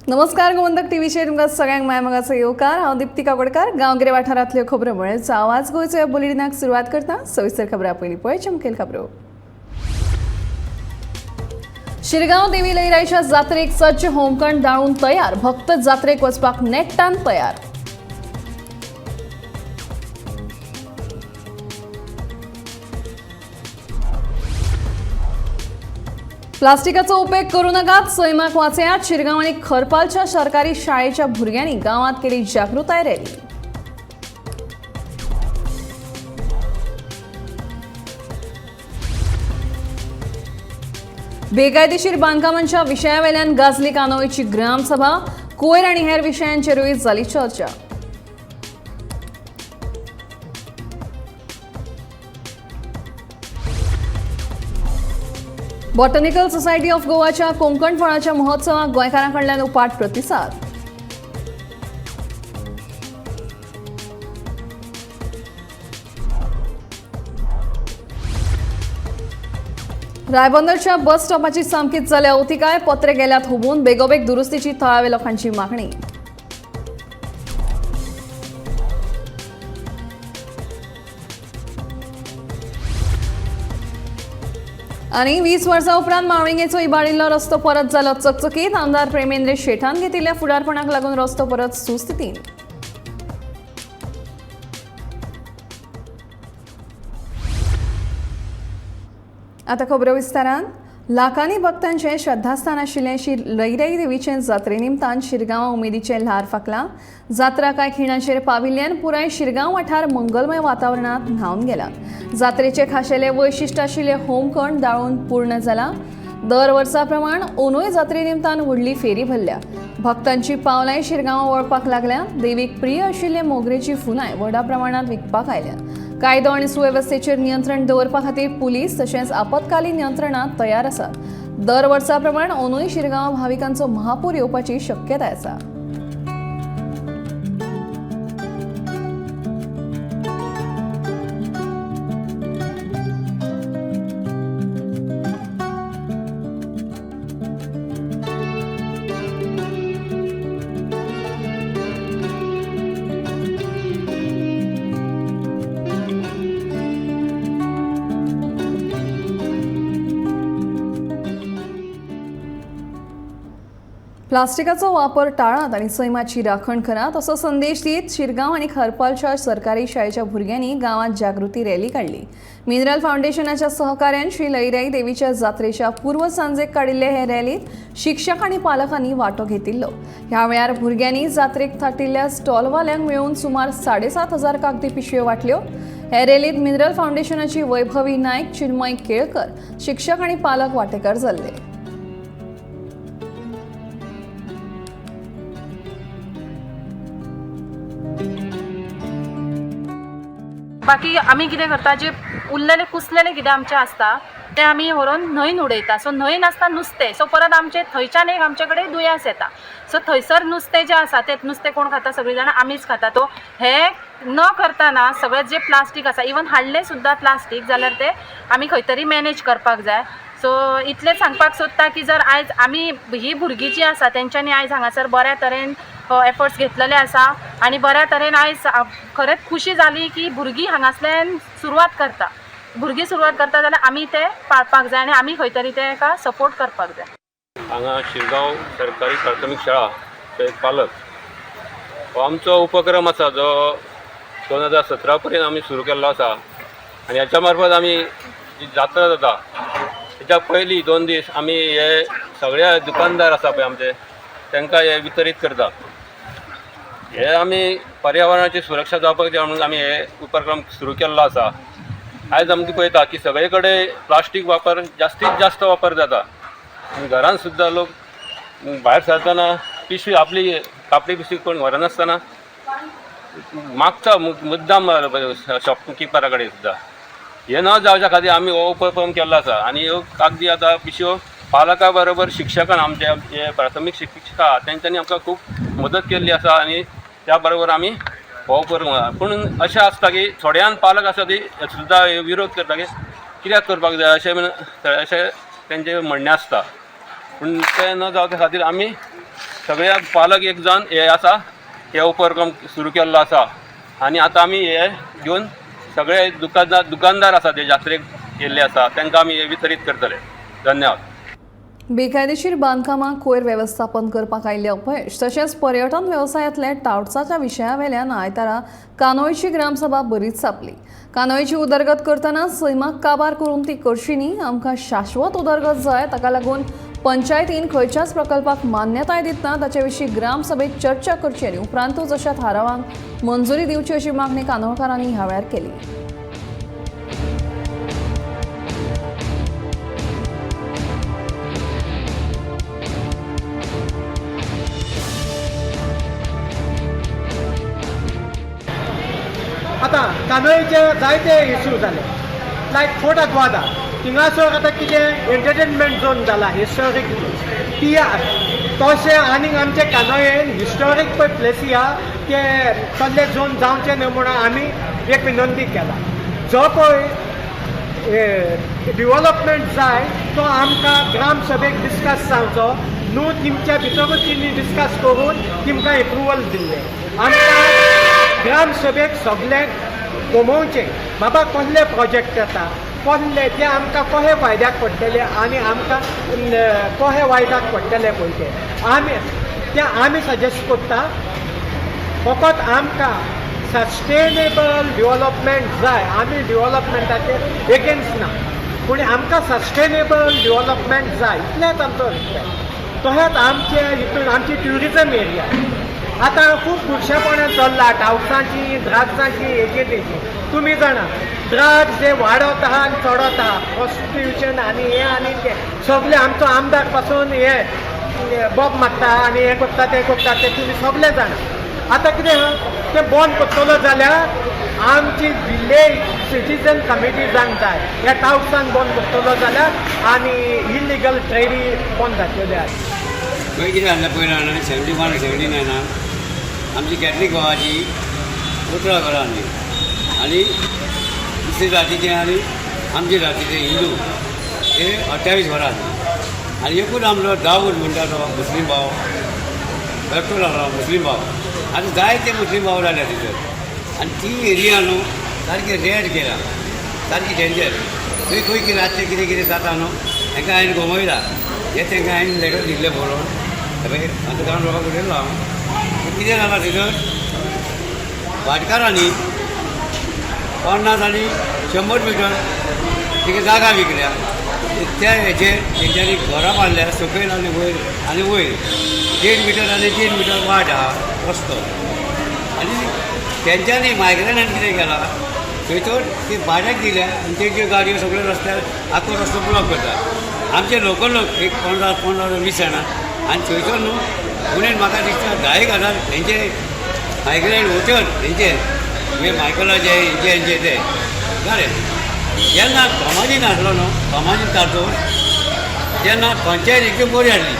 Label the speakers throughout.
Speaker 1: नमस्कार, गोमंतक टीव्हीचेर तुमकां सगळ्यांक मायमोगाचो येवकार. हांव दिप्ती काकोडकार. गांवगिरे वाठारांतल्यो खबरो म्हळ्यार आवाज गोंयचो ह्या बुलेटिनाक सुरवात करता. सविस्तर खबरां पयलीं पळय मुखेल खबरो. शिरगांव देवी लईराईच्या जात्रेक सज्ज, होमखण दाळून तयार, भक्त जात्रेक वचपाक नेट्टान तयार. प्लास्टिकाचो उपेग करू नाकात, सैमाक वाचयात. शिरगांव आनी खरपालच्या सरकारी शाळेच्या भुरग्यांनी गांवात केली जागृताय रॅली. बेकायदेशीर बांदकामांच्या विशयावेल्यान गाजली कानोळीची ग्रामसभा. कोयर आनी हेर विशयांचेरूय जाली चर्चा. बॉटनिकल सोसायटी ऑफ गोवाच्या कोंकण फळाच्या महोत्सवाक गोंयकारां कडल्यान उपाट प्रतिसाद. रायबंदरच्या बस स्टॉपाची सामकीच जाल्या अवतिकाय. पत्रे गेल्यात हुबून, बेगोबेग दुरुस्तीची थळाव्या लोकांची मागणी. आनी 20 वर्सां उपरांत मावळिंगेचो इबाडिल्लो रस्तो परत जालो चकचकीत. आमदार प्रेमेंद्र शेठान घेतिल्ल्या फुडारपणाक लागून रस्तो परत सुस्थितीन. आता खबरो विस्तारान. लाखांनी भक्तांचें श्रद्धास्थान आशिल्लें श्री लईराई देवीचे जात्रे निमतान शिरगांव उमेदीचें ल्हार फाकलां. जात्रा कांय खिणाचेर पाविल्ल्यान पुराय शिरगांव वाठार मंगलमय वातावरणांत न्हावन गेला. जात्रेचे खाशेले वैशिश्ट आशिल्ले होमखण दाळून पूर्ण जाला. दर वर्सा प्रमाण अंदूय जात्रे निमतान व्हडली फेरी भरल्या. भक्तांची पावलांय शिरगांवां वळपाक लागल्या. देवीक प्रिय आशिल्ले मोगरेची फुलांय व्हडा प्रमाणांत विकपाक आयल्या. कायदो आनी सुवेवस्थेचेर नियंत्रण दवरपा खातीर पुलीस तशेंच आपत्कालीन यंत्रणा तयार आसात. दर वर्सा प्रमाण अंदूय शिरगांव भाविकांचो महापूर येवपाची शक्यताय आसा. प्लास्टिकाचो वापर टाळात आनी सैमाची राखण करात असो संदेश दीत शिरगांव आनी खरपालच्या सरकारी शाळेच्या भुरग्यांनी गांवांत जागृती रॅली काडली. मिनरल फावंडेशनाच्या सहकार्यान श्री लईराई देवीच्या जात्रेच्या पूर्व सांजेक काडिल्ले हे रॅलीत शिक्षक आनी पालकांनी वांटो घेतिल्लो. ह्या वेळार भुरग्यांनी जात्रेक थाटिल्ल्या स्टॉलवाल्यांक मेळून सुमार 7500 कागदी पिशव्यो वांटल्यो. हे रॅलीत मिनरल फावंडेशनाची वैभवी नायक, चिन्मय केळकर, शिक्षक आनी पालक वांटेकार जाल्ले.
Speaker 2: बाकी आमी कितें करता, जे उरलेले कुसलेले कितें आमचें आसता तें आमी व्हरोन न्हंयन उडयता. सो न्हंयन आसता नुस्तें, सो परत आमचें थंयच्यान एक आमचे कडेन दुयेंस येता. सो थंयसर नुस्तें जें आसा तें नुस्तें कोण खाता? सगळीं जाणां आमीच खाता. तो हें न करतना सगळें जें प्लास्टीक आसा, इवन हाडलें सुद्दां प्लास्टीक जाल्यार तें आमी खंय तरी मॅनेज करपाक जाय. सो इतलें सांगपाक सोदता की जर आयज आमी ही भुरगीं जीं आसा तेंच्यांनी आयज हांगासर बऱ्या तरेन एफर्ट्स घेतलेले आसा आनी बऱ्या तरेन आयज खरेंच खुशी जाली की भुरगीं हांगासल्यान सुरवात करता. भुरगीं सुरवात करता जाल्यार आमी ते पाळपाक जाय आनी आमी खंय तरी तेका सपोर्ट करपाक जाय.
Speaker 3: हांगा शिरगांव सरकारी प्राथमीक शाळा एक पालक हो आमचो उपक्रम आसा जो 2017 पर्यंत आमी सुरू केल्लो आसा आनी ह्याच्या मार्फत आमी जी जात्रा जाता तेच्या पयलीं 2 दीस आमी हे सगळे दुकानदार आसा पळय आमचे तांकां हे वितरीत करता. हे आमी पर्यावरणाची सुरक्षा जावपाक जाय म्हणून आमी हे उपक्रम सुरू केल्लो आसा. आयज आमकां पळयता की सगळे कडेन प्लास्टीक वापर जास्तीत जास्त वापर जाता आनी घरान सुद्दां लोक भायर सरतना पिशवी आपली कापडी पिशवी कोण व्हरनासतना मागता मुद्दाम शॉपकिपरा कडेन सुद्दां. हें न जावच्या खातीर आमी हो उपक्रम केल्लो आसा आनी ह्यो कागदी आतां पिशव्यो पालका बरोबर शिक्षकान आमचे जे प्राथमीक शिक्षक आहा तेंच्यांनी आमकां खूब मदत केल्ली आसा आनी त्या बरोबर आमी हो उपक्रम. पूण अशें आसता की थोड्यान पालक आसा ती सुद्दां विरोध करता की कित्याक करपाक जाय अशें अशें तेंचें म्हणणें आसता. पूण तें न जावच्या खातीर आमी सगळ्या पालक एक जावन हे आसा हे उपक्रम सुरू केल्लो आसा आनी आतां आमी हे घेवन सगळे दुकानदार आसा ते जात्रेक गेल्ले आसा तांकां आमी हे वितरीत करतले. धन्यवाद.
Speaker 1: बेकायदेशीर बांदकामां कोयर वेवस्थापन करपाक आयिल्ले अपयश तशेंच पर्यटन वेवसायांतले टावट्साच्या विशयावेल्यान आयतारा कानोळची ग्रामसभा बरीच सापली. कानोळची उदरगत करतना सैमाक काबार करून ती करची न्ही, आमकां शाश्वत उदरगत जाय, ताका लागून पंचायतीन खंयच्याच प्रकल्पाक मान्यताय दितना ताचे विशीं ग्रामसभेत चर्चा करची आनी उपरांतूच अशा थारावांक मंजुरी दिवची अशी मागणी कानोळकारांनी ह्या वेळार केली.
Speaker 4: आतां कांदोळीचे जायते इश्यू जाले, लायक फोर्ट आग्वादा थिंगासर आतां कितें एंटरटेनमेंट झोन जाला, हिस्टोरीक ती तशें आनीक आमचे कांदोळेन हिस्टोरीक पळय प्लेसी आहा ते तसले झोन जावचे न्हय म्हणून आमी एक विनंती केला. जो पळय डिवलपमेंट जाय तो आमकां ग्रामसभेक डिस्कस जावचो न्हू, तिमच्या भितरूच तिणी डिस्कस करून तिमकां एप्रुवल दिल्लें. आमकां ग्रामसभेक सगळें गमोवचें, बाबा कसले प्रोजेक्ट येता कसले ते आमकां कशे फायद्याक पडटले आनी आमकां कशे वायटाक पडटले पळय ते आमी ते आमी सजेस्ट करता. फकत आमकां सस्टेनेबल डिवलपमेंट जाय, आमी डिवलपमेंटाचेर एगेन्स्ट ना, पूण आमकां सस्टेनेबल डिवलपमेंट जाय इतलेंच आमचो रिक्वेस्ट. तशेंच आमचे हितून आमची ट्युरिजम एरिया आतां खूब बुरशेपणां चल्लां, टावसांची ड्रग्सांची हेजी तेजी. तुमी जाणा ड्रग्स हे वाडत आहा आनी चडत आहा, प्रोस्टिट्यूशन आनी हें आनी तें सगळें. आमचो आमदार पासून हे बोब मारता आनी हें करता तें करता तें तुमी सगळें जाणा. आतां कितें आहा तें बंद करतलो जाल्यार आमची विलेज सिटीजन कमिटी जावंक जाय. ह्या टावसान बंद करतलो जाल्यार आनी इलिगल ट्रेडी बंद जातले.
Speaker 5: खंय कितें जालें पयलीं जाणा 71 79 आमची कॅथलीक भावाची उतरां घरां आसली आनी दुसरी जातीचे आनी आमचे जातीचे हिंदू हे 28 घरां आसली. आनी एकूच आमचो दाऊद म्हणटा तो मुस्लीम भाव, बेठो लागलो मुस्लीम भाव. आतां जायते मुस्लीम भाव जाल्या तिथं आनी ती एरिया न्हू सारकी रेड केल्या, सारकी डेंजर. थंय खंय कितें रातचें कितें कितें जाता न्हू हेंका हांवें गमयला. हें तांकां हांवें लेटर दिल्लें बरोवन आतां गांव लोकांक उलयलो हांव. कितें जालां तिथं भाटकारांनी 50 आनी 100 मिटर तिका जागा विकल्या. त्या हेचेर तेंच्यांनी घरां बांदल्या सकयल आनी वयर आनी वयर 1.5 मिटर आनी 1.5 मिटर वाट आहा रस्तो. आनी तेंच्यांनी मायग्रंटान कितें केलां थंयसर ती भाड्याक दिल्या आनी तेंच्यो गाडयो सगळ्यो रस्त्यार आख्खो रस्तो ब्लॉक करता. आमचे लोकल लोक एक 15 15 20 जाणां आनी थंयसर न्हू उणें म्हाका दिसता 10 हजार हेंचे मायग्रंट वोटर हेंचे म्हणजे मायकलाचे हेंचे हेंचे ते जालें. जेन्ना तोमाजीन आसलो न्हू तोमाजीन तातूंत तेन्ना पंचायत एकदम बरी आसली.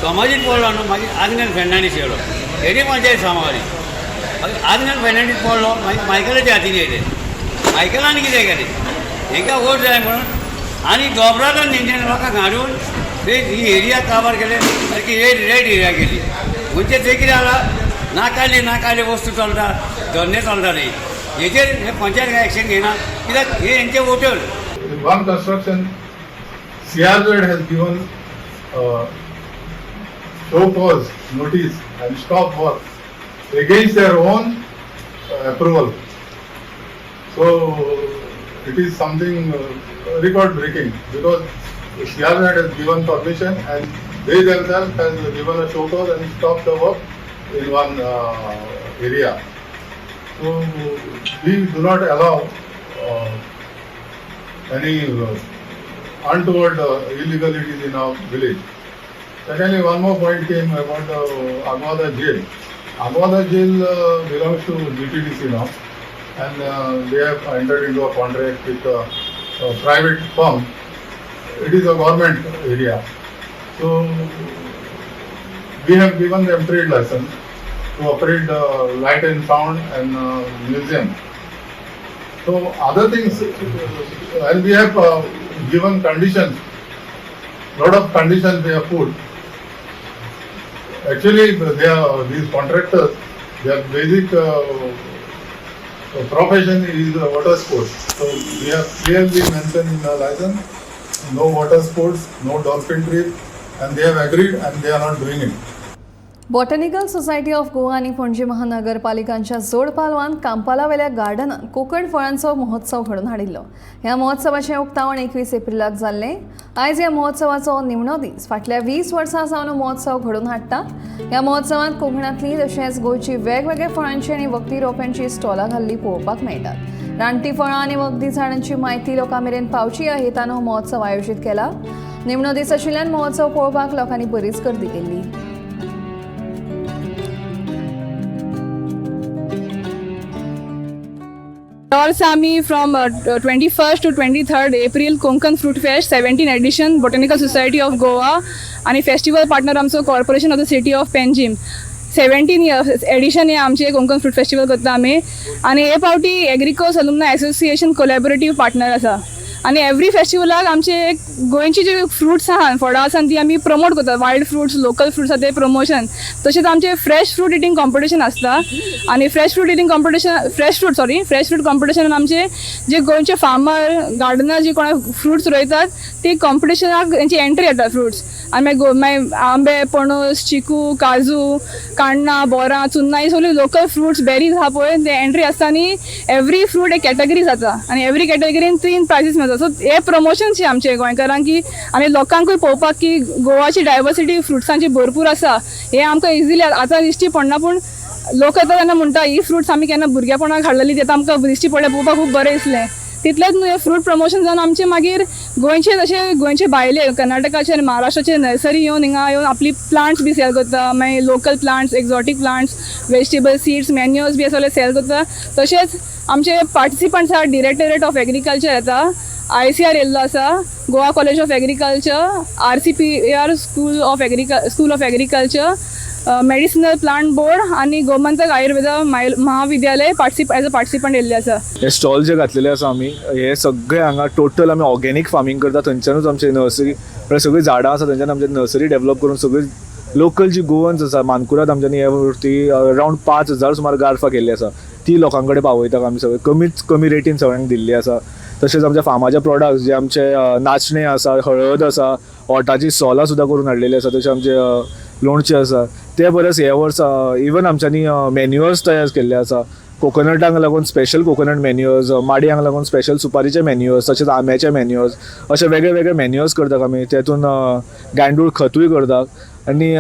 Speaker 5: तोमाजीन पडलो न्हू मागीर आग्नेल फेर्नांडीस येयलो, हेणी पंचायत सामावली. मागीर आग्नेल फेर्नांडीस पडलो मागीर मायकलाच्या हातीन येयले. मायकलान कितें केलें हेंकां वोट जाय म्हणून आनी दोबरान तेंच्यांनी लोकांक हाडून ते ही एरिया काबार केले, सारकी रेड रेड एरिया केली. म्हणजे थंय कितें जाला नाकायले नाकायले वस्तू चलता, धंदे चलता न्ही. हेचेर हे पंचायत काय एक्शन घेयना कित्याक हे हेंचे voter.
Speaker 6: One construction, CRZ has given show cause notice and stop work against their own approval. So it is something record breaking because CRZ has given permission and they themselves has given a show cause and stopped the work in one area. So we do not allow any untoward illegalities in our village. Secondly, one more point came about the Aguada jail. Aguada jail belongs to GTDC now, and they have entered into a contract with a private firm. It is a government area. So we have given them trade license to operate the light and sound and museum. So other things, and we have given conditions, lot of conditions we have put. Actually, they are these contractors, their basic profession is water sports. So we have clearly mentioned in the license, no water sports, no dolphin trip, and they have agreed and they are not doing it.
Speaker 1: Botanical society of Goa आनी पणजी महानगरपालिकांच्या जोड पालवान कांपालावेल्या गार्डनान कोकण फळांचो महोत्सव घडोवन हाडिल्लो. ह्या महोत्सवाचें उक्तावण 21 एप्रिलाक जाल्लें. आयज ह्या महोत्सवाचो निमणो दीस. फाटल्या 20 वर्सां सावन महोत्सव घडोवन हाडटा. ह्या महोत्सवांत कोकणांतली तशेंच गोंयची वेगवेगळ्या फळांची आनी वखदी रोप्यांची स्टॉलां घाल्लीं पळोवपाक मेळटात. रानटी फळां आनी वखदी झाडांची म्हायती लोकां मेरेन पावची ह्या हेतान हो महोत्सव आयोजीत केला. निमणो दीस आशिल्ल्यान महोत्सव पळोवपाक लोकांनी बरीच गर्दी केल्ली.
Speaker 7: वर्सा आमी from 21st to 23rd April Konkan fruit fest 17 edition botanical society of Goa आनी फेस्टिवल पार्टनर आमचो corporation of the city of Panjim. 17 edition हे आमचे कोंकण फ्रूट फेस्टिवल करता आमी आनी हे फावटी एग्रीकोस अलुमना एसोसिएशन कोलॅबरेटीव पार्टनर आसा आनी एवरी फेस्टिवलाक आमचे एक गोंयची जे फ्रुट्स आहा, फळां आसा ती आमी प्रमोट करता. वायल्ड फ्रुट्स, लोकल फ्रुट्स आहा ते प्रमोशन. तशेंच आमचे फ्रेश फ्रूट इटींग कॉम्पिटिशन आसता आनी fresh fruit eating competition, fresh fruit, sorry, fresh fruit कॉम्पिटिशनान आमचे जे गोंयचे फार्मर, गार्डनर जे कोणा फ्रुट्स रोयतात ते कॉम्पिटिशनाक तेंची एंट्री येता फ्रुट्स. आनी मागीर मागीर आंबे, पणस, चिकू, काजू, काण्णां, बोरां, चुन्नां ही सगळीं लोकल फ्रुट्स, बेरीज आहा पळय ते एंट्री आसता आनी एवरी फ्रूट एक कॅटेगरी जाता आनी एवरी कॅटेगरीन 3 प्रायजीस मेळटा. सो हे प्रमोशनशें आमचें गोंयकारांक की आनी लोकांकूय पळोवपाक की गोवाची डायवर्सिटी फ्रुट्सांची भरपूर आसा. हें आमकां इजिली आतां दिश्टी पडना, पूण लोक येता तेन्ना म्हणटा ही फ्रुट्स आमी केन्ना भुरगेपणाक हाडलेली ती आतां आमकां दिश्टी पडल्या, पळोवपाक खूब बरें दिसलें. तितलेंच न्हू, फ्रूट प्रमोशन जावन आमचे मागीर गोंयचे तशें गोंयचे भायले कर्नाटकाचे आनी महाराष्ट्राचे नर्सरी येवन हिंगा येवन आपली प्लांट्स बी सेल करता. मागीर local plants, exotic plants, vegetable seeds, manures बी सगळे सेल करता. तशेंच आमचे पार्टिसिपंट्स आहा, डिरेक्टरेट ऑफ एग्रीकल्चर येता, ICR येयल्लो आसा, Goa college of agriculture, RCPAR school of agriculture, medicinal plant board आनी गोमंतक आयुर्वेदा महाविद्यालय एज अ पार्टिसिपंट येयल्ले आसा.
Speaker 8: हे स्टॉल जे घातलेले आसा आमी, हे सगळे हांगा टोटल आमी ऑर्गेनीक फार्मींग करता. थंयच्यानूच आमचे नर्सरी, म्हळ्यार सगळीं झाडां आसा थंयच्यान आमचे नर्सरी डेव्हलप करून सगळी लोकल जी गोवन्स आसा मानकुराद आमच्यांनी हे वरती अरावंड 5000 सुमार गार्फां केल्ली आसा, ती लोकां कडेन पावयता आमी. सगळे कमीच कमी रेटीन सगळ्यांक दिल्ली आसा. तशेंच आमच्या फार्माचे प्रोडक्ट्स जे आमचे नाचणे आसा, हळद आसा, ओटाची सोलां सुद्दां करून हाडलेली आसा, तशें आमचे लोणचें आसा. ते परस हे वर्सा इवन आमच्यांनी मॅन्युअर्स तयार केल्ले आसा. कोकोनटांक लागून स्पेशल कोकोनट मॅन्युअर्स, माडयांक लागून स्पेशल सुपारीचे मॅन्युअर्स, तशेंच आंब्याचे मॅन्युअर्स, अशे वेगळे वेगळे मॅन्युअर्स करतात आमी. तेतून गांयडोळ खतूय करतात. आनी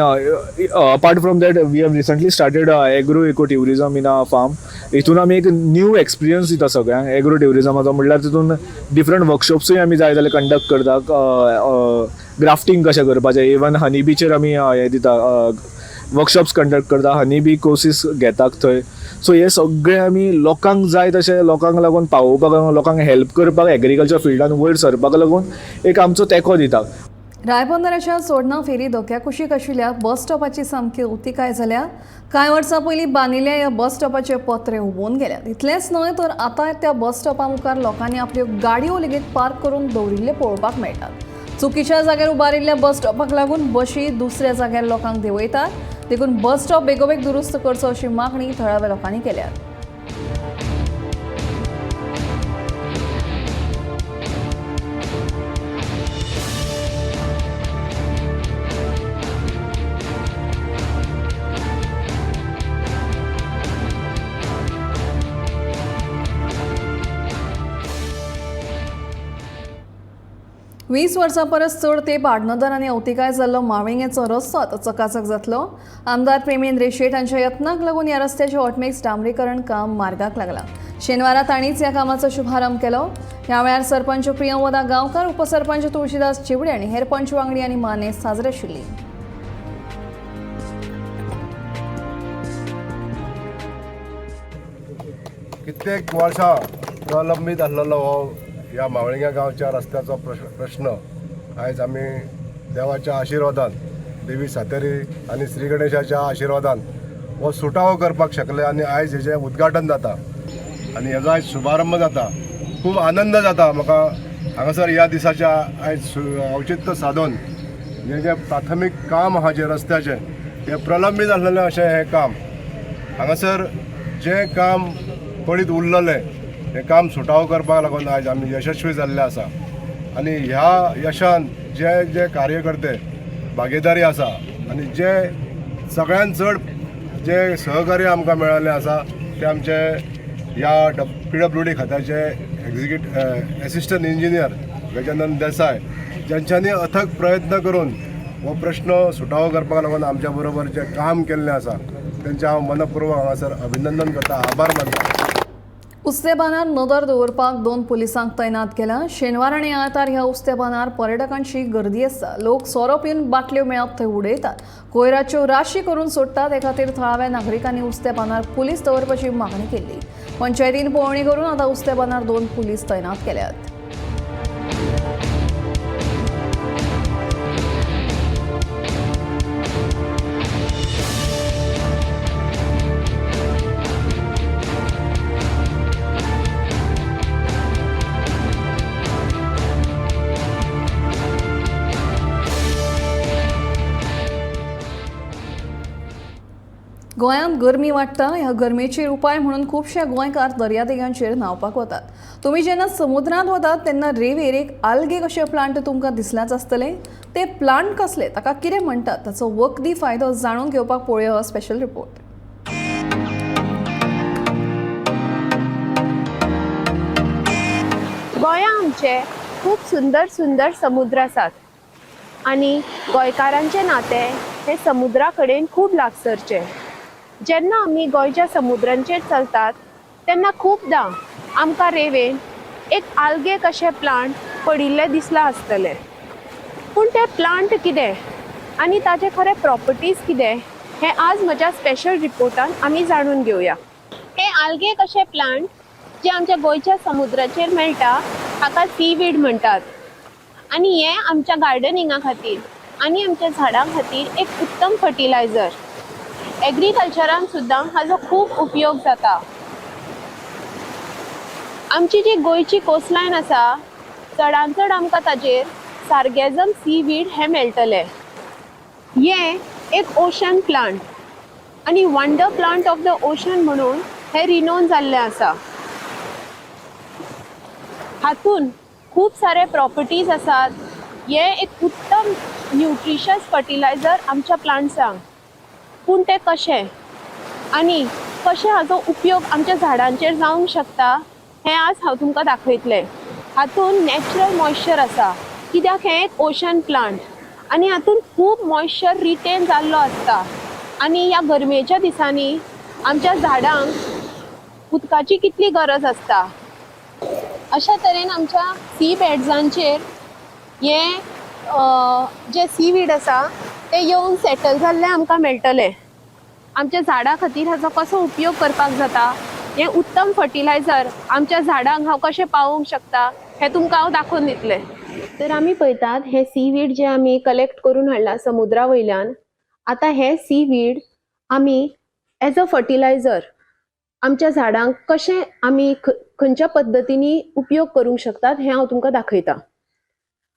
Speaker 8: apart from that, we have recently started agro eco tourism in a farm. हितून आमी एक न्यू एक्सपिरियन्स दिता सगळ्यांक एग्रो ट्युरिजमाचो. म्हणल्यार तितून डिफरंट वर्कशॉप्सूय आमी जाय जाल्यार कंडक्ट करता, ग्राफ्टींग कशें करपाचें. इवन हनी बीचेर आमी हें दिता, वर्कशॉप्स कंडक्ट करता, हनी बी कोर्सीस घेतात थंय. सो हे सगळे आमी लोकांक जाय तशें लोकांक लागून पावोवपाक, लोकांक हेल्प करपाक, एग्रीकल्चर फिल्डान वयर सरपाक लागून एक आमचो तेंको दिता.
Speaker 1: रायबंदराच्या सोडणा फेरी धोक्या कुशीक आशिल्ल्या बस स्टॉपाची सामकी अवतिकाय जाल्या. कांय वर्सां पयलीं बांदिल्ल्या ह्या बस स्टॉपाचे पत्रे हुबोवन गेल्यात. इतलेंच न्हय तर आतां त्या बस स्टॉपा मुखार लोकांनी आपल्यो गाडयो लेगीत पार्क करून दवरिल्ल्यो पळोवपाक मेळटात. चुकीच्या जाग्यार उबारिल्ल्या बस स्टॉपाक लागून बशी दुसऱ्या जाग्यार लोकांक देंवयतात. देखून बस स्टॉप बेगोबेग दुरुस्त करचो अशी मागणी थळाव्या लोकांनी केल्या. वीस वर्सां परस चड तेंप आडनदर आनी अवतिकाय जाल्लो मावळिंगेचो रस्तो आतां चकाचक जातलो. आमदार प्रेमेंद्र शेट हांच्या यत्नाक लागून ह्या रस्त्याचें हॉटमिक्स डांबरीकरण काम मार्गाक लागलां. शेनवारा तांणीच ह्या कामाचो शुभारंभ केलो. ह्या वेळार सरपंच प्रियंवदा गांवकार, उपसरपंच तुळशीदास चिवडे आनी हेर पंच वांगडी आनी मानेस्त हाजीर आशिल्ली.
Speaker 9: कित्येक वर्सां प्रलंबीत आसलेलो हो ह्या मावळिंग्या गांवच्या रस्त्याचो प्रश्न आयज आमी देवाच्या आशिर्वादान, देवी सातेरी आनी श्री गणेशाच्या आशिर्वादान हो सुटावो करपाक शकले आनी आयज हेजें उद्घाटन जाता आनी हेजो आयज शुभारंभ जाता. खूब आनंद जाता म्हाका हांगासर ह्या दिसाच्या आयज औचित्य सादोवन हें जें प्राथमीक काम आहा जें रस्त्याचें हें प्रलंबीत आसलेलें अशें हें काम. हांगासर जें काम पडीत उरलेलें हें काम सुटावो करपाक लागून आयज आमी यशस्वी जाल्ले आसा. आनी ह्या यशान जे जे कार्यकर्ते भागीदारी आसा आनी जे सगळ्यान चड जे सहकार्य आमकां मेळिल्लें आसा ते आमचे ह्या PWD खात्याचे एसिस्टंट इंजिनियर गजानन देसाय, ज्यांच्यांनी अथक प्रयत्न करून हो प्रश्न सुटावो करपाक लागून आमच्या बरोबर जे काम केल्लें आसा तेंचें हांव मनपूर्वक हांगासर अभिनंदन करता, आभार मानता.
Speaker 1: उस्तेबानार नदर दवरपाक 2 पुलिसांक तैनात केला. शेनवार आनी आयतार ह्या उस्तेबानार पर्यटकांची गर्दी आसता. लोक सोरो पिवन बाटल्यो मेळत थंय उडयतात, कोयराच्यो राशी करून सोडटात. हे खातीर थळाव्या नागरिकांनी उस्तेबानार पुलीस दवरपाची मागणी केल्ली. पंचायतीन पळोवणी करून आतां उस्तेबानार 2 पुलीस तैनात केल्यात. गोंयांत गरमी वाडटा. ह्या गरमेचेर उपाय म्हणून खुबशे गोंयकार दर्यादेगांचेर न्हांवपाक वतात. तुमी जेन्ना समुद्रांत वतात तेन्ना रेवेर एक आल्गे कशें प्लांट तुमकां दिसल्याच आसतलें. ते प्लांट कसले, ताका कितें म्हणटात, ताचो वखदी फायदो जाणून घेवपाक पळोवया हो स्पेशल रिपोर्ट.
Speaker 10: गोंया आमचे खूब सुंदर सुंदर समुद्र आसात आनी गोंयकारांचें नातें हें समुद्रा कडेन खूब लागसरचें. जेन्ना आमी गोंयच्या समुद्रांचेर चलतात तेन्ना खुबदां आमकां रेवेन एक आल्गे कशें प्लांट पडिल्लें दिसलां आसतलें. पूण तें प्लांट कितें आनी ताचे खरें प्रॉपर्टीज कितें हें आज म्हज्या स्पेशल रिपोर्टान आमी जाणून घेवया. हें आल्गे कशें प्लांट जें आमच्या गोंयच्या समुद्राचेर मेळटा हाका सीवीड म्हणटात आनी हें आमच्या गार्डनिंगा खातीर आनी आमच्या झाडां खातीर एक उत्तम फर्टिलायझर. एग्रीकल्चरान सुद्दां हाजो खूब उपयोग जाता. आमची जी गोंयची कोस्टलायन आसा चडान चड आमकां ताजेर सार्गेजम सीवीड हें मेळटलें. हें एक ओशन प्लांट आनी wonder plant of the ocean म्हणून हें रिनोन जाल्लें आसा. हातून खूब सारे प्रॉपर्टीज आसात. हें एक उत्तम न्यूट्रिशस फर्टिलायझर आमच्या प्लांट्सांक. पूण तें कशें आनी कशें हाजो उपयोग आमच्या झाडांचेर जावंक शकता हें आज हांव तुमकां दाखयतलें. हातून नॅचरल मॉयश्चर आसा कित्याक हें एक ओशन प्लांट आनी हातून खूब मॉयश्चर रिटेन जाल्लो आसता आनी ह्या गरमेच्या दिसांनी आमच्या झाडांक उदकाची कितली गरज आसता. अशा तरेन आमच्या सी बेड्सांचेर हें जें सीवीड आसा तें येवन सेटल जाल्लें आमकां मेळटलें. आमच्या झाडां खातीर हाचो कसो उपयोग करपाक जाता, हें उत्तम फर्टिलायझर आमच्या झाडांक हांव कशें पावोवंक शकता हें तुमकां हांव दाखोवन दितलें. तर आमी पळयतात हें सीवीड जें आमी कलेक्ट करून हाडलां समुद्रा वयल्यान, आतां हें सीवीड आमी एज अ फर्टिलायझर आमच्या झाडांक कशें आमी खंयच्या पद्दतींनी उपयोग करूंक शकतात हें हांव तुमकां दाखयतां.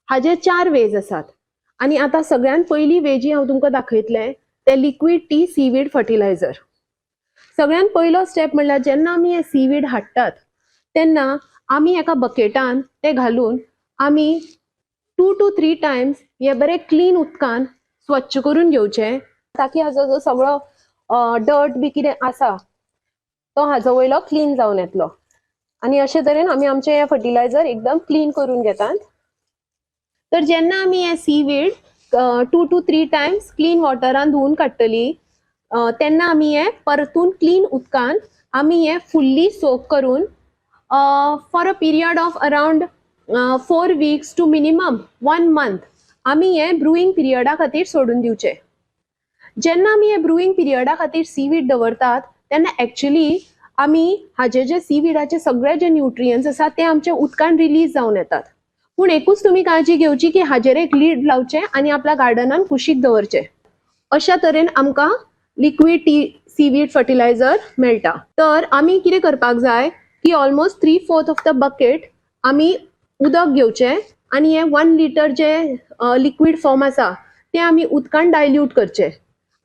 Speaker 10: हाजे 4 वेज आसात आनी आतां सगळ्यांत पयली वे जी हांव तुमकां दाखयतलें तें लिक्वीड टी सीवीड फर्टिलायझर. सगळ्यांत पयलो स्टेप म्हणल्यार जेन्ना आमी हें सीवीड हाडटात तेन्ना आमी एका बकेटान तें घालून आमी 2 to 3 times हें बरें क्लीन उदकान स्वच्छ करून घेवचें ताकी हाजो जो सगळो डर्ट बी कितें आसा तो हाजो वयलो क्लीन जावन येतलो. आनी अशे तरेन आमी आमचें हें फर्टिलायझर एकदम क्लीन करून घेतात. तर जेन्ना आमी हें सीवीड 2 to 3 times clean वॉटरान धुवून काडटली तेन्ना आमी हें परतून क्लीन उदकान आमी हें फुल्ली सोक करून for a period of around 4 weeks to minimum 1 month आमी हें ब्रुईंग पिरियडा खातीर सोडून दिवचें. जेन्ना आमी हें ब्रुईंग पिरियडा खातीर सीवीड दवरतात तेन्ना एक्चुली आमी हाजे जे सीविडाचे सगळे जे न्यूट्रियंट्स आसात ते आमच्या उदकान रिलीज जावन येतात. पूण एकूच तुमी काळजी घेवची की हाजेर एक लीड लावचें आनी आपल्या गार्डनान कुशीक दवरचें. अशा तरेन आमकां लिक्वीड टी सीवीड फर्टिलायझर मेळटा. तर आमी कितें करपाक जाय की almost 3/4 of the bucket आमी उदक घेवचें आनी हें 1 लिटर जें लिक्वीड फॉर्म आसा तें आमी उदकान डायल्यूट करचें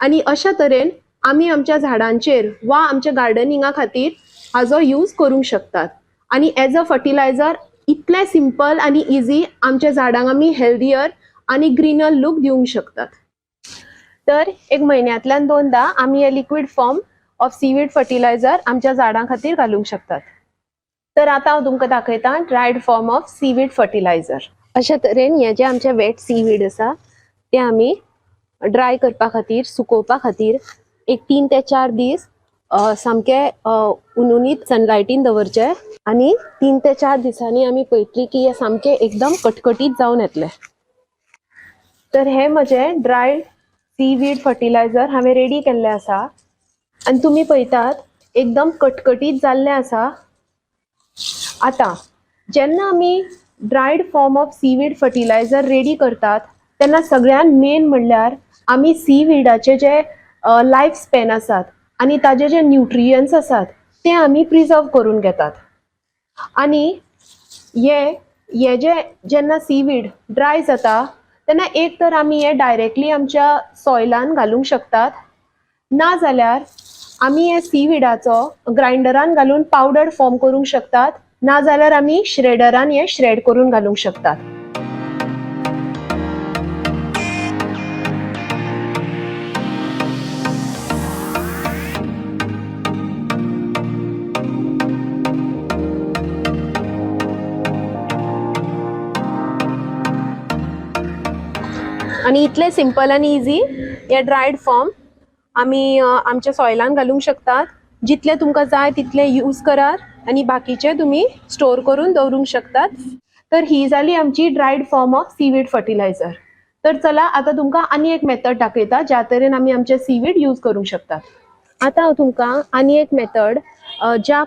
Speaker 10: आनी अशा तरेन आमी आमच्या झाडांचेर वा आमच्या गार्डनिंगा खातीर हाजो यूज करूंक शकतात. आनी एज अ फर्टिलायझर इतलें सिंपल आनी इजी आमच्या झाडांक आमी हेल्दियर आनी ग्रीनर लूक दिवंक शकतात. तर एक म्हयन्यांतल्यान दोनदा आमी हे liquid form of seaweed fertiliser आमच्या झाडां खातीर घालूंक शकतात. तर आतां हांव तुमकां दाखयतां dried form of seaweed fertiliser. अशा तरेन हे जे आमचे वेट सीवीड आसा ते आमी ड्राय करपा खातीर, सुकोवपा खातीर एक 3 ते 4 दीस सामके उनुनीत सनलायटीन दवरचे आनी 3 ते 4 दिसांनी आमी पळयतली की हे सामके एकदम कटकटीत जावन येतले. तर हे म्हजे ड्रायड सीवीड फर्टिलायझर हांवें रेडी केल्ले आसा आनी तुमी पळयतात एकदम कटकटीत जाल्ले आसा. आतां जेन्ना आमी dried form of seaweed fertiliser ready करतात तेन्ना सगळ्यान मेन म्हणल्यार आमी सीवीडाचे जे लायफ स्पॅन आसात आनी ताजे जे न्युट्रियंट्स आसात ते आमी प्रिजर्व करून घेतात. आनी हे जे जेन्ना सीवीड ड्राय जाता तेन्ना एक तर आमी हे डायरेक्टली आमच्या सॉयलान घालूंक शकतात, ना जाल्यार आमी हे सीवीडाचो ग्रायंडरान घालून पावडर फॉर्म करूंक शकतात, ना जाल्यार आमी श्रेडरान हे श्रेड करून घालूंक शकतात. आनी इतलें सिंपल आनी इजी हे ड्रायड फॉर्म आमी आमच्या सॉयलान घालूंक शकतात. जितलें तुमकां जाय तितलें यूज करात आनी बाकीचे तुमी स्टोर करून दवरूंक शकतात. तर ही जाली आमची dried form of seaweed fertiliser. तर चला आतां तुमकां आनी एक मेथड दाखयता ज्या तरेन आमी आमचे सीवीड यूज करूंक शकतात. आतां हांव तुमकां आनी एक मेथड ज्या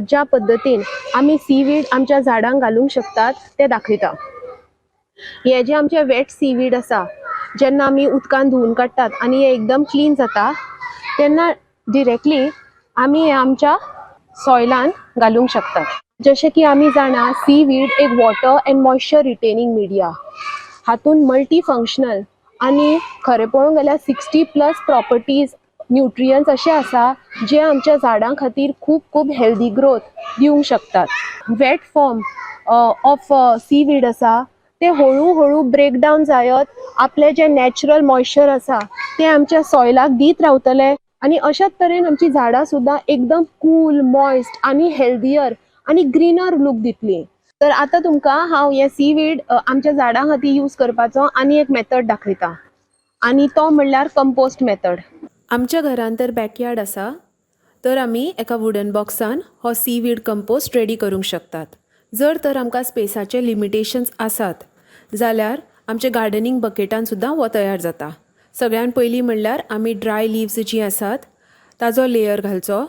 Speaker 10: ज्या पद्दतीन आमी सीवीड आमच्या झाडांक घालूंक शकतात तें दाखयता. हे जे आमचे वेट सीवीड आसा जेन्ना आमी उदकान धुवून काडटात आनी हे एकदम क्लीन जाता तेन्ना डिरेक्टली आमी हे आमच्या सॉयलान घालूंक शकतात. जशें की आमी जाणा सीवीड एक water and moisture retaining media, हातून मल्टी फंक्शनल आनी खरें पळोवंक गेल्यार 60+ प्रॉपर्टीज न्युट्रियंट्स अशे आसा जे आमच्या झाडां खातीर खूब खूब हेल्दी ग्रोथ दिवंक शकतात. वेट फॉर्म ऑफ सीवीड आसा ते हळू हळू ब्रेकडावन जायत आपले जे नॅचरल मॉइश्चर आसा ते आमच्या सॉयलाक दीत रावतले आनी अशाच तरेन आमची झाडां सुद्दां एकदम कूल, मॉयस्ट आनी हेल्दियर आनी ग्रीनर लूक दितली. तर आतां तुमकां हांव हे सीवीड आमच्या झाडां खातीर यूज करपाचो आनी एक मेथड दाखयता आनी तो म्हणल्यार कंपोस्ट मेथड.
Speaker 11: आमच्या घरान तर बॅकयार्ड आसा तर आमी एका वुडन बॉक्सान हो सीवीड कंपोस्ट रेडी करूंक शकतात. जर तर आमकां स्पेसाचे लिमिटेशन्स आसात जाल्यार आमच्या गार्डनींग बकेटान सुद्दां हो तयार जाता. सगळ्यान पयलीं म्हणल्यार आमी ड्राय लिव्स जीं आसात ताजो लेयर घालचो.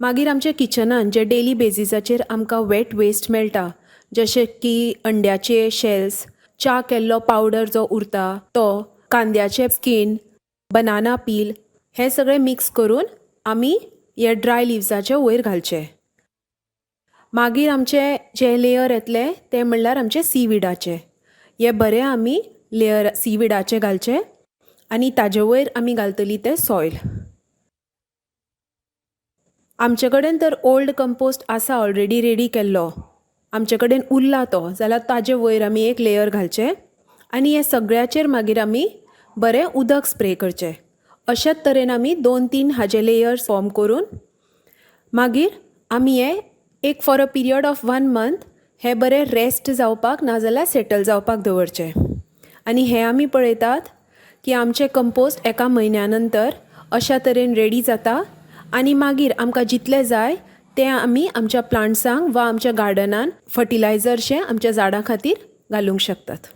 Speaker 11: मागीर आमच्या किचनान जे डेली बेजिसाचेर आमकां वेट वेस्ट मेळटा जशें की अंड्याचे शेल्स, च्या केल्लो पावडर जो उरता तो, कांद्याचे स्कीन, बनाना पील, हें सगळें मिक्स करून आमी हे ड्राय लिव्साचे वयर घालचे. मागीर आमचे जे लेयर येतले ते म्हणल्यार आमचे सीविडाचे. हे बरें आमी लेयर सीविडाचे घालचे आनी ताजे वयर आमी घालतली तें सॉयल. आमचे कडेन तर ओल्ड कंपोस्ट आसा ऑलरेडी रेडी केल्लो, आमचे कडेन उरला तो, जाल्यार ताजे वयर आमी एक लेयर घालचें आनी हे सगळ्याचेर मागीर आमी बरें उदक स्प्रे करचें. अशाच तरेन आमी 2-3 हाजे लेयर्स फॉर्म करून मागीर आमी हे एक for a period of 1 month हे बरें रेस्ट जावपाक नाजाल्यार सेटल जावपाक दवरचें. आनी हें आमी पळयतात की आमचें कंपोस्ट एका म्हयन्या नंतर अशा तरेन रेडी जाता आनी मागीर आमकां जितलें जाय तें आमी आमच्या प्लांट्सांक वा आमच्या गार्डनान फर्टिलायझरशें आमच्या झाडां खातीर घालूंक शकतात.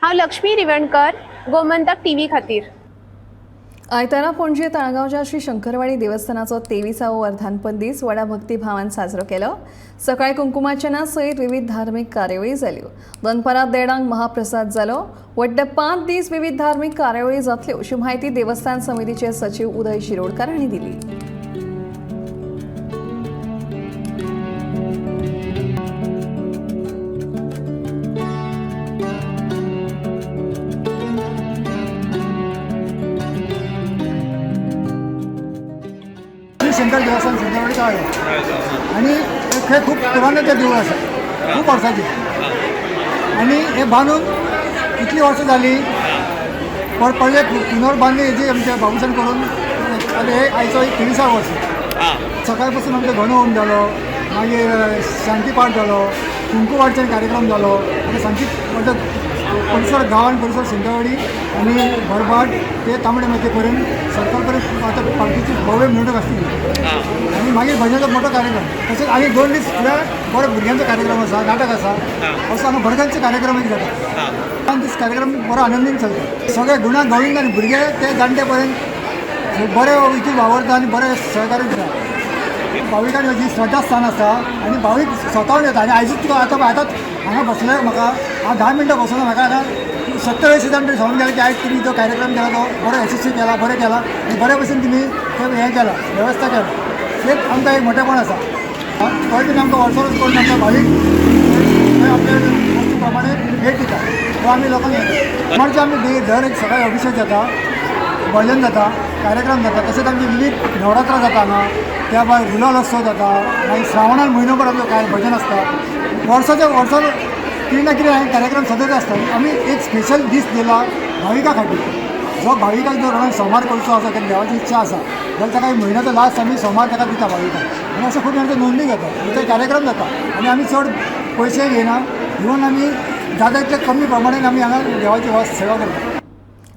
Speaker 10: हांव लक्ष्मी रिवणकर, गोमंतक टीव्ही खातीर.
Speaker 1: आयतारा पणजे ताळगांवच्या श्री शंकरवाडी देवस्थानाचो 23वो वर्धापन दीस व्हडा भक्तिभावान साजरो केलो. सकाळी कुंकुमार्चना सयत विविध धार्मिक कार्यावळी जाल्यो. दनपारां 1:30 महाप्रसाद जालो. वट्ट 5 दीस विविध धार्मिक कार्यावळी जातल्यो अशी म्हायती देवस्थान समितीचे सचिव उदय शिरोडकर हांणी दिली.
Speaker 12: शंकर देवस्थान, सिंदरवाडी, तळागाव. आनी हे खूब पुराणे देवूळ आसा, खूब वर्सांचे. आनी हे बांदून इतलीं वर्सां जालीं, पण पहिले पुनर्बांधणी हेजी आमच्या बाबूसान करून आतां हे आयचो एक 23 वर्स. सकाळपासून आमचो गणहोम जालो, मागीर शांती पाठ जालो, कुंकू वाटचान कार्यक्रम जालो. आनी सामकी परिसर गांवान परिसर सिंदवाडी आनी बरबाट ते तांबडे मातये पर्यंत सर्कल पर्यंत आतां पालखीची भव्य मिरवणूक आसतली. आनी मागीर भजनाचो मोठो कार्यक्रम. तशेंच आनी 2 दीस फुडें बरो भुरग्यांचो कार्यक्रम आसा, नाटक आसा, असो हांगा भरग्यांचो कार्यक्रम एक जाता. 5 दीस कार्यक्रम बरो आनंदीन चलता. सगळे गुणा गोविंद आनी भुरगे ते जाणटे पर्यंत बरे हितून वावरता आनी बरे सहकार्य दिता. भाविकांनी जी श्रद्धास्थान आसा आनी भावीक स्वताहून येता. आनी आयजूच तुका आतां आतां हांगा बसले म्हाका हांव 10 मिनटां बसलो, म्हाका आतां 70-80 जाण तरी सांगून गेले की आयज तुमी जो कार्यक्रम केला तो बरो यशस्वी केला, बरें केला आनी बरे भशेन तुमी ते हें केलां, वेवस्था केला. तेच आमकां एक मोठेपण आसा. थंय तुमी आमकां वर्सोच करून आमकां भावीक थंय आपले वस्तू प्रमाणे भेट दिता, तो आमी लोकांक येता. म्हणजे आमी दर एक सकाळी अभिशेक जाता, भजन जाता, कार्यक्रम जाता. तशेंच आमची विविध नवरात्रां जाता हांगा, त्या भायर गुलालोत्सव जाता. मागीर श्रावणान म्हयनोभर आमचो काय भजन आसता. वर्साच्या वर्सा कितें ना कितें कार्यक्रम सतत आसता. आमी एक स्पेशल दीस दिला भाविकां खातीर. जो भाविकांक जो कोणाक सोमार करचो आसा, ताका देवाची इच्छा आसा जाल्यार ताका एक म्हयन्याचो लास्ट आमी सोमार ताका दिता भाविकांक. आनी अशें खूब जाणांच्यो नोंदणी जाता आनी ते कार्यक्रम जाता. आनी आमी चड पयशे घेयना, इवन आमी जाता तितले कमी प्रमाणान आमी हांगा देवाची सेवा करता.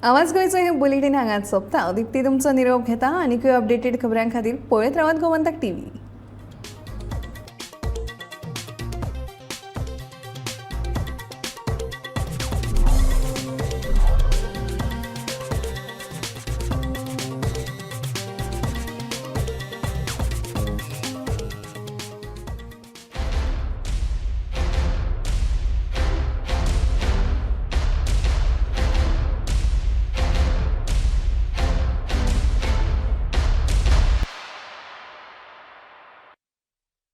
Speaker 1: आवाज गोंयचो हे बुलेटीन हांगाच सोंपता. दीप्ती तुमचो निरोप घेता. आनीकूय अपडेटेड खबरां खातीर पळयत रावात गोमंतक टीव्ही.